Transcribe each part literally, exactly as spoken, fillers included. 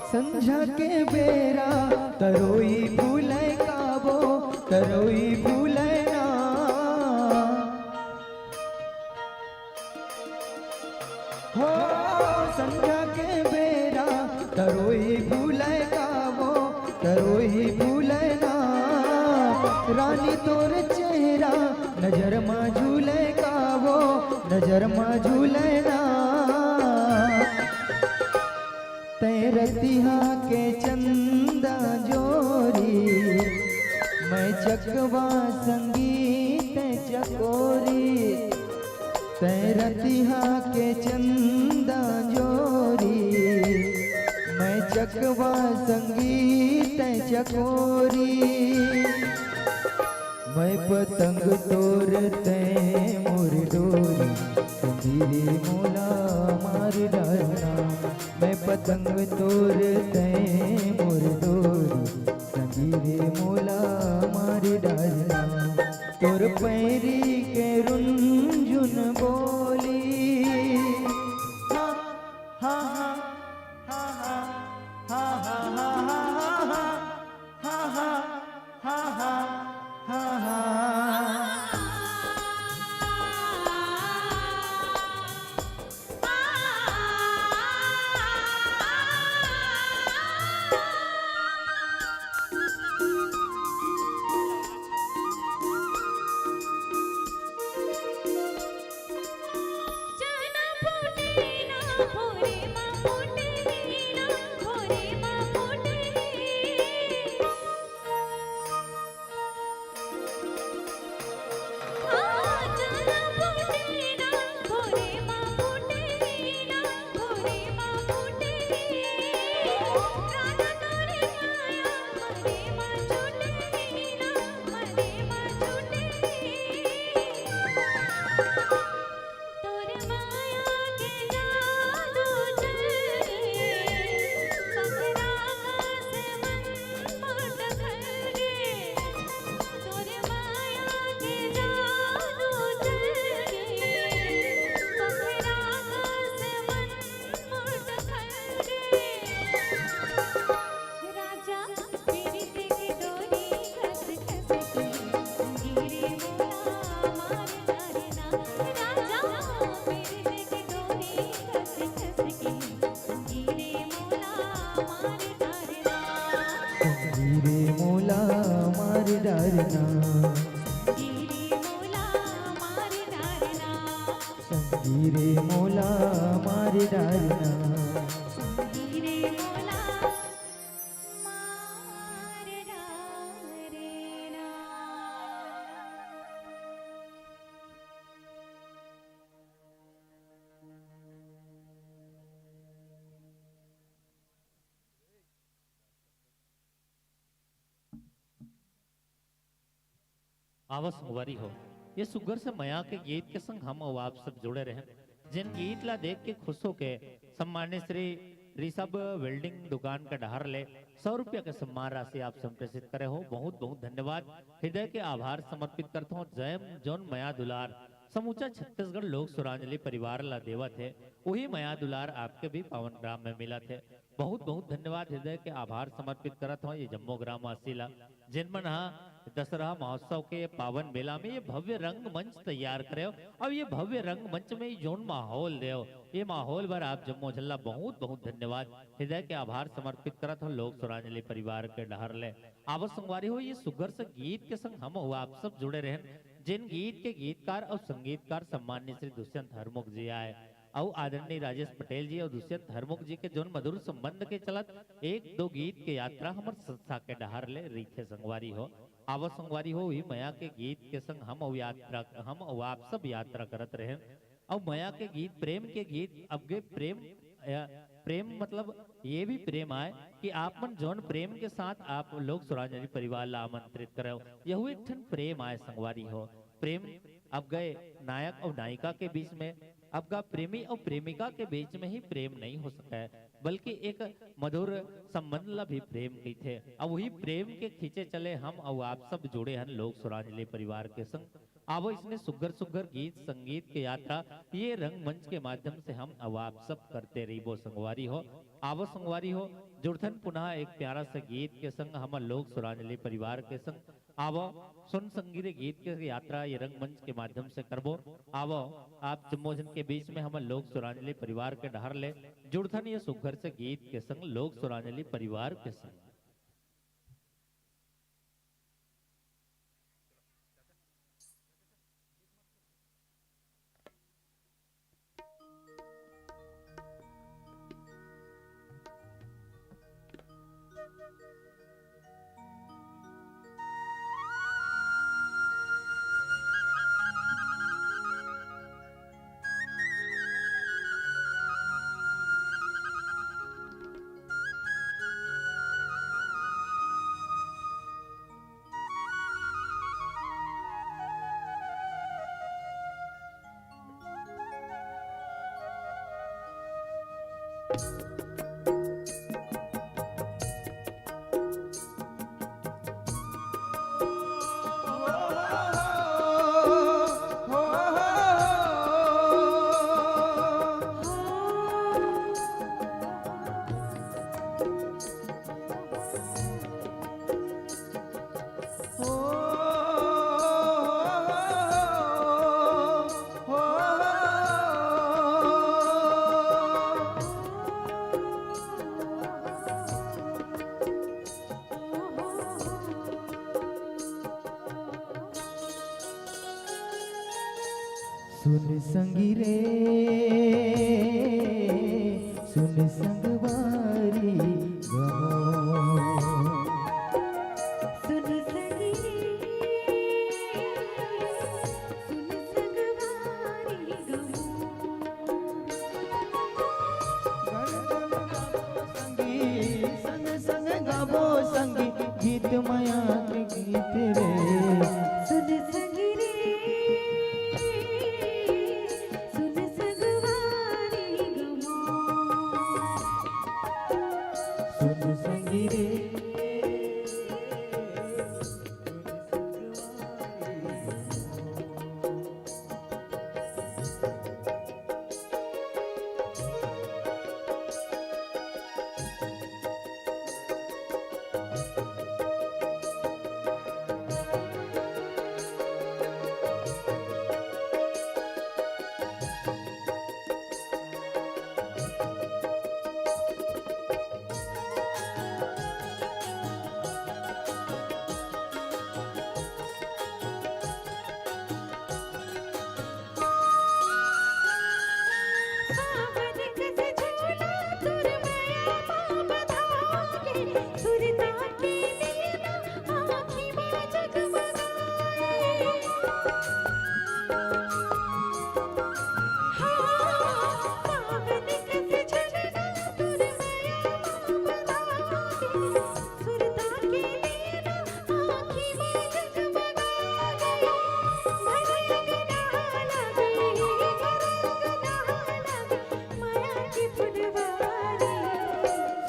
संझा के बेरा तरोई फूलै काबो, तरोई फूलै ना। हो संझा के बेरा तरोई फूलै काबो, तरोई फूलै ना। रानी तोर चेहरा नजर मा झूलै काबो, नजर मा झूलै ना। तैं रतिहा के चंदा जोरी, मैं चकवा संगी तैं चकोरी। तैं रतिहा के चंदा जोरी, मैं चकवा संगी तैं चकोरी। मैं पतंग तोर तैं मोर डोरी, संगी रे मोला मार डारना। मैं पतंग तोर तैं मोर डोरी, संगी रे मोला मार डारना। तोर पैरी के रुनझुन बोली। हाँ, हाँ, हाँ। संगी रे मोला मार डारना। संगी रे मोला मार डारना। आवा संगवारी हो, ये सुग्घर से मया के गीत के संग हम अउ आप सब जुड़े रहेन। जेन गीत ला देख के खुश होके सम्मानित श्री ऋषभ वेल्डिंग दुकान के डहर ले सौ रुपया के सम्मान राशि आप सब प्रेषित करे हो, बहुत बहुत धन्यवाद। हृदय के आभार समर्पित करत हों। जय जोन मया दुलार समूचा छत्तीसगढ़ लोक सुरांजलि परिवार ला देवत हे, उही मया दुलार आपके भी पावन ग्राम में मिलत हे। बहुत बहुत धन्यवाद, हृदय के आभार समर्पित करत हों ये जम्मो ग्रामवासी ला, जेन मन हा दशहरा महोत्सव के ये पावन मेला में ये भव्य रंगमंच तैयार करे हो। अब ये भव्य रंगमंच में ये जोन माहौल दे हो, ये माहौल बर आप जम्मो झन ला बहुत बहुत धन्यवाद, हृदय के आभार समर्पित करत हों लोक सुरांजलि परिवार के डहर ले। आवा संगवारी हो, ये सुग्घर से गीत के संग हम अउ आप सब जुड़े रहेन, जेन गीत के गीतकार अउ संगीतकार सम्माननीय श्री दुष्यंत हरमुख जी आय। अउ आदरणीय राजेश पटेल जी अउ दुष्यंत हरमुख जी के जोन मधुर संबंध के चलत एक दो गीत के यात्रा हमर संस्था के डहर ले रहिथे संगवारी हो। आवो संगवारी हो, उही मया के गीत के संग हम अउ यात्रा, हम अउ आप सब यात्रा करत रहेन। अउ मया के गीत, प्रेम के गीत, अब गे प्रेम, अ, प्रेम मतलब ये भी प्रेम आय कि आप मन जोन प्रेम के साथ आप लोक सुरांजलि परिवार ला आमंत्रित करव, यहू एक ठन प्रेम आय संगवारी हो। प्रेम अब गे नायक अउ नायिका के बीच में, अब गा प्रेमी अउ प्रेमिका के बीच में ही प्रेम नहीं हो सकय, बल्कि एक मधुर संबंध ला भी प्रेम कहिथे। अब वही प्रेम के खींचे चले हम अउ आप सब जुड़े हन लोक सुरांजलि परिवार के संग। आवो इसने सुग्घर सुग्घर गीत संगीत के यात्रा ये रंगमंच के माध्यम से हम अउ आप सब करते रहिबो संगवारी हो। आवो संगवारी हो, जुड़थन पुनः एक प्यारा सा गीत के संग हमर लोक सुरांजलि परिवार के संग। आवो, सुन संगीरे गीत के यात्रा ये रंगमंच के माध्यम से करबो। आवो, आप जम्मो झन के बीच में हमर लोक सुरांजलि परिवार के डहर ले जुड़थन ये सुग्घर से गीत के संग लोक सुरांजलि परिवार के संग। सुन संगी रे, सुन संगवारी गमो। सुन संगी रे, सुन संगवारी गमो। संगी, संग संग गाबो संगी, गीत मया के गीत रे। सुन संगी रे, सुन संगवारी गमो। सुन संगी रे।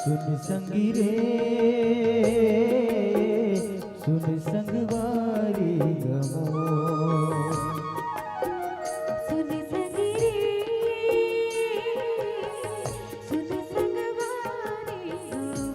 सुन संगी रे, सुन संगवारी गमो। सुन संगी रे, सुन संगवारी गमो।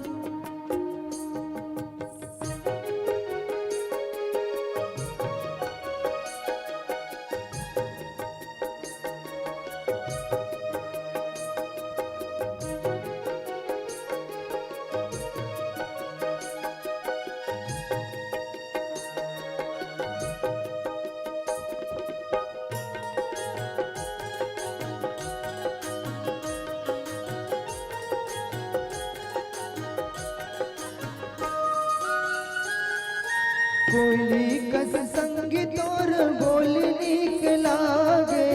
कोयली कस संगी तोर बोली नीक लागे,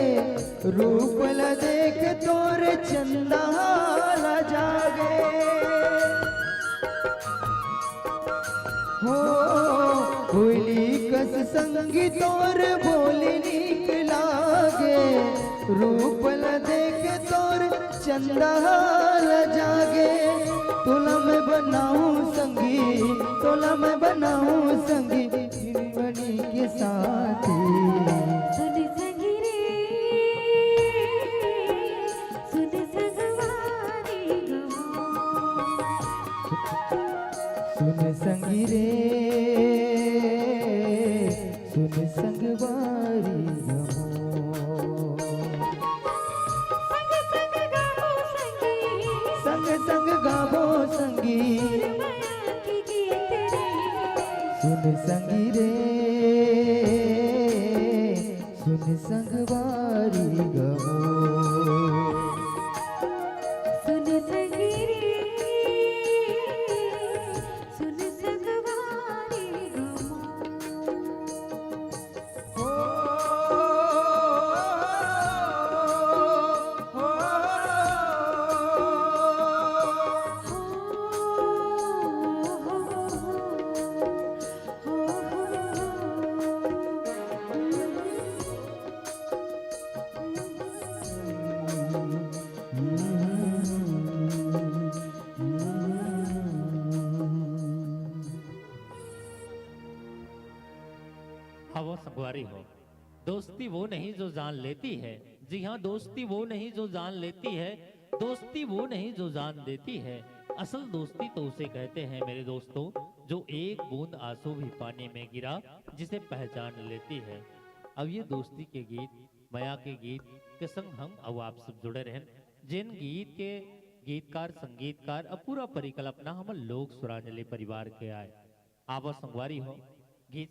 रूप ल देख तोर चंदा ल जागे। हो, कोयली कस संगी तोर बोली नीक लागे, रूप ल देख तोर चंदा ल जागे। तोला मैं बनाऊं संगी, तोला मैं बनाऊं संगी, जीवनी के साथी। सुन संगी रे, सुन संगवारी गमो। सुन संगी रे, सुन संगवारी गमो। संग संग गावो संगी, संग संग गावो संगी। सुरमया के गीत रे। सुन संगी रे, सुन संगवारी गमो। सुन संगी रे, सुन संगवारी गमो। हवो संगवारी हो, दोस्ती वो नहीं जो जान लेती है। जी हाँ, दोस्ती वो नहीं जो जान लेती है, दोस्ती वो नहीं जो जान देती है। असल दोस्ती तो उसे कहते हैं मेरे दोस्तों, जो एक बूंद आंसू भी पानी में गिरा, जिसे पहचान लेती है। अब ये दोस्ती के गीत, मया के गीत के संग हम अउ आप सब जुड़े रहेन, जेन गीत के गीतकार, संगीतकार, अब पूरा परिकल्पना हमर लोक सुरांजलि परिवार के आय। आवा संगवारी हो, गीत